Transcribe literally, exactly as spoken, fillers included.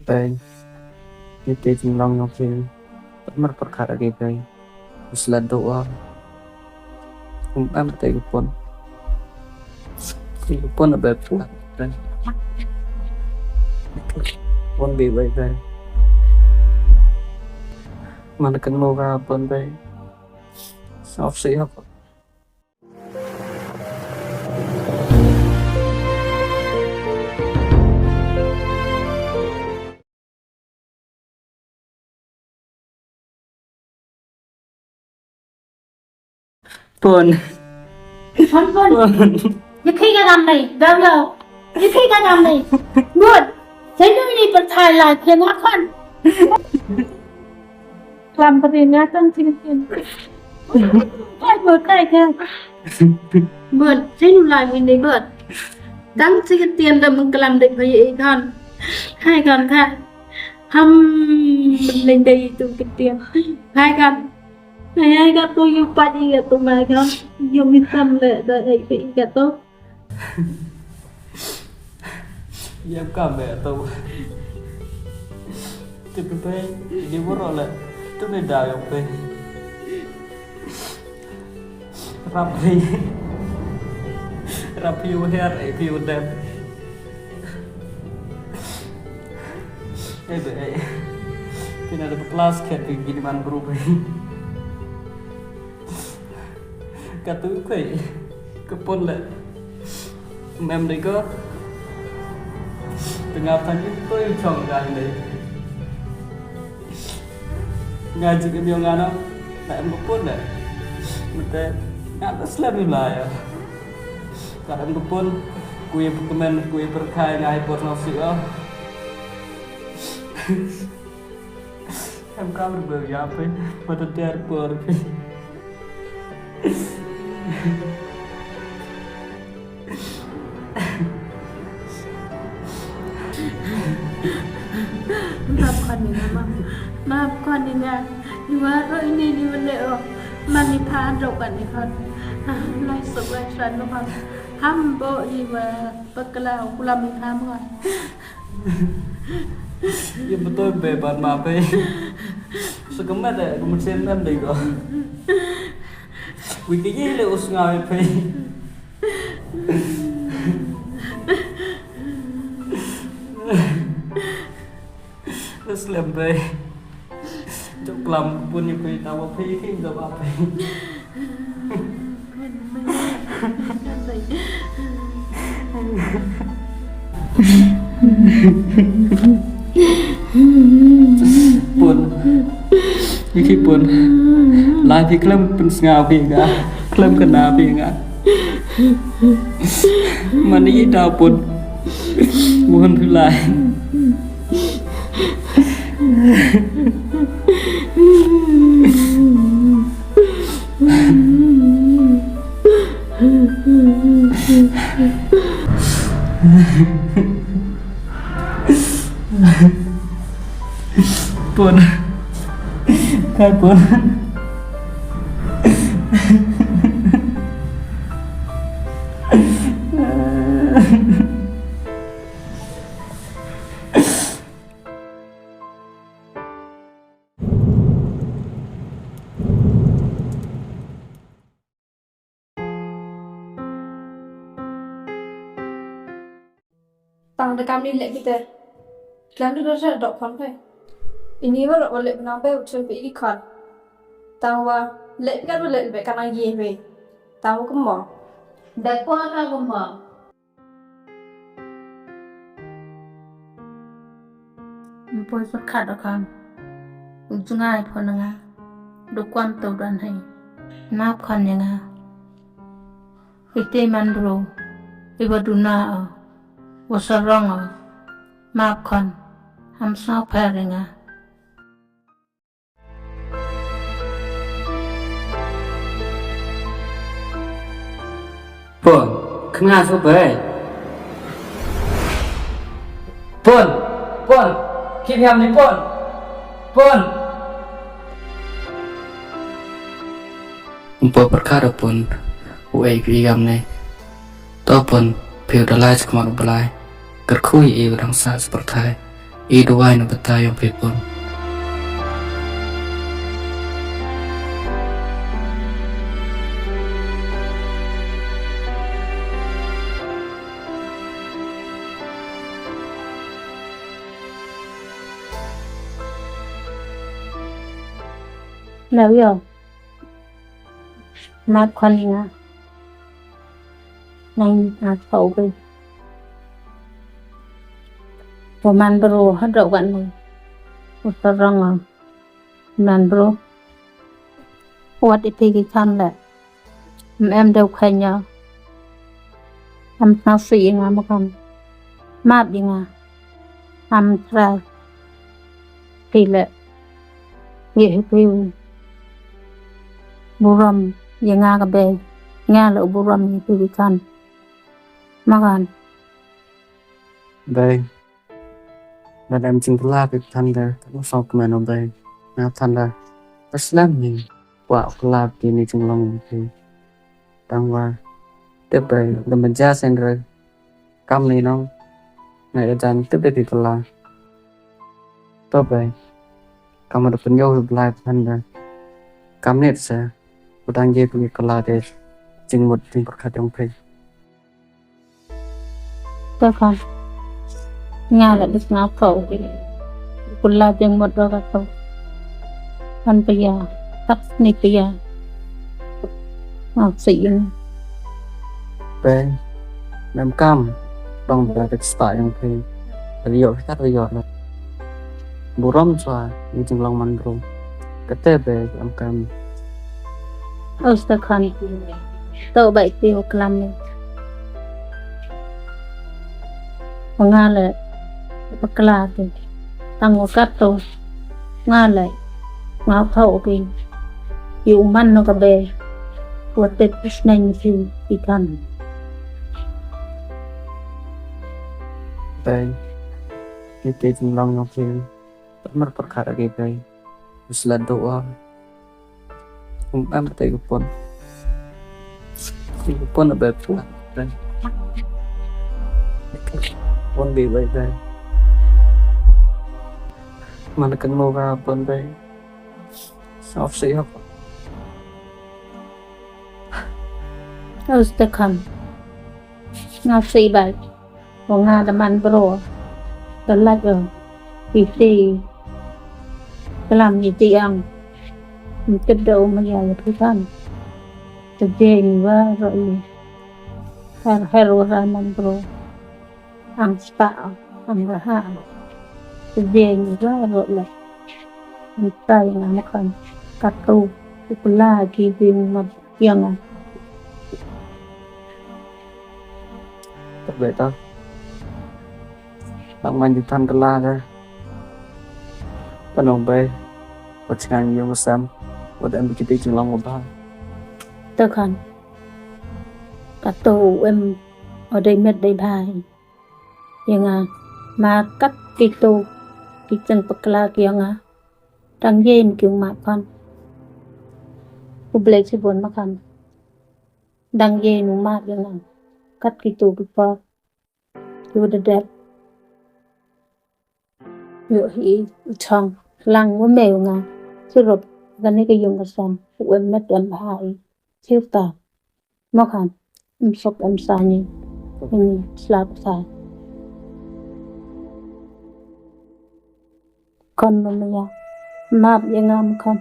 Bei, ite jinglong yong phi. Mar pyrkhat agi bei. Sla doh wa. Kum em te ka pun. Te ka pun a bei pun. Pun bi bei bei. Man kan mo ka pun bei. Saw si hap. Pun. Pun, pun. Pun. Ye khi ka kam nei, dau dau. Ye khi ka kam nei. Pun. Sai nu ni pyrthai la, ye nga khon. Klam ka ding nga tang ching ching. Kai bot kai ka. Bot, sai nu lai ni bot. Tang ching tien da mung klam dei pha ye i khon. Hai khon ka. Ham, leng dei tu ki tien. Hai khon. Hai, hai ka tu yu pa i ka tu ma khon. Yu mi tam le da ai pe i ka tu. Yap ka me to. Te pe pe, ini boro le. Tu ne da yong pe. Rap pe. Rap pe u her, e pe u dem. E be, e. Pina da class kat pe gini man bro pe. Ka tu khoi, ka pun le. Mem dei ko. Tengah tang i toi chong ka dei. Nga jik em yong nga no. Na em ka pun le. Mete, nga da slem i la ya. Ka em ka pun, ku ye pyrkmen, ku ye pyrkhai nga i por no si o. Em ka ber ber ya pe, mata tiar por pe. Maap khon ni nga, maap. Maap khon ni nga. Ni wa ro ini ni wa le o. Man ni pha ro kan ni khon. Ah, lai sok lai san lo khon. Ham bo ni wa pakla u kulam ni pha mo. Ye betul be ban ma pe. Sekemet de, kemet sen em dei ko. Wi ke ye le us nga pe. Slem pe. Jok klam pun ye pe, tawa pe ki jok ape. Pun. Iki pun. Lai phi khlem pynsngaw phi nga. Khlem kena phi nga. Mani da pun. Bun phi lai. Pun. Kai pun. Tang da kam ni leh kite. Tang da da dok khon kai. Ini wa lok wa leh bnang be u chun pe i khon. Tang wa leh ka wa leh be ka nang ye we. Tang wa kummo. Da kwa ka kummo. Mpoi pyrkhat o kham. U jngai pho na nga. Du kwam to dan hei. Map khon ya nga. Ite man bro. Iwa duna o. Wa sarong o. Map khon. Ham sngewpher ya nga. Pon, khynga su bei. Pon, Pon, ki niam ni Pon. Pon. Ym poi pyrkhat o Pon, u ei phi i kam ne. To Pon, phi u da lai cha khmat u Blai. Kyrkhu i u dang sah sa pyrthai. I duwai na bynta yong phi pun. Love you. Map khon i nga. Nang nga thaw bi. Wa man bru hadooh wan ni. U sarong a. Man bru. Wat i phi ki khan le. Em em deu khanya. Am thaw si i nga ma khan. Map i nga. Am trai. Phi le. Ye hi phi. Burom, ye nga ka bei. Nga le burom ye phi ki khan. Ma khan. Bei. Madam jingkylla phi than da. Tang sok man o bei. Nga than da. Paslam ni. Wa kylla phi ni jinglong phi. Tang wa. Te bei. Da maja sen re. Kam ni nong. Nga ya jan te bei phi kylla. To bei. Kam da pynyoh u Blai phan da. Kam ni se. U dang ye phi kylla de. Jingmut jingpyrkhat yong phi. To khan. Nga la dis nga ko. Kylla jingmut do ka to. Kan pia. Tak ni pia. Nga si in. Bei. Mem kam. Dong da tek sta yong phi. Riyo ka riyo na. Burom chwa, ni jinglong man bru. Kate bei, em kam. Us ta khan. To bai ti u klam ni. Nga le. Pakla ti. Tang u kat to. Nga le. Nga thaw ki. Yu man no ka bei. Wa tet sneng si i khan. Bei. Ki te jinglong yong phi. Mar pyrkhat agi bei. Sla doa. Um, am te ko pon. Ko pon a bei pla. Pon bi bei bei. Man kan mo ka pon bei. Saf se hap. Us te khan. Nga si bai. Wa nga da man bro. Da lak o. Iti. Klam iti ang. Mtip da u maya ya phi khan. Te jeng wa ro i. Her her wa ra man bro. Ang spa. Ang raha. Te jeng wa ro le. Mtai nga ma khan. Katu. Kula ki jeng ma. Yang a. Tak bai ta. Nang man ju than kylla da. Panong bai. Wat chngan yung sam. Wat em ki te jinglong wa bha. To khan. Katu em o dei met dei bha. Yang a. Ma kat ki to. Ki jeng pakla ki yang a. Dang ye ki ma khan. U Blai chibun ma khan. Dang ye nu map yang a. Kat ki to ki por. Yu da dep. Yu hi u chong. Lang u me u nga. Chirup. Kani ka yung ka sam. U em met em bha i. Chiu ta. Ma khan. Em sok em sa ni. Em slap sa. Kon no me ya. Map yang a ma khan.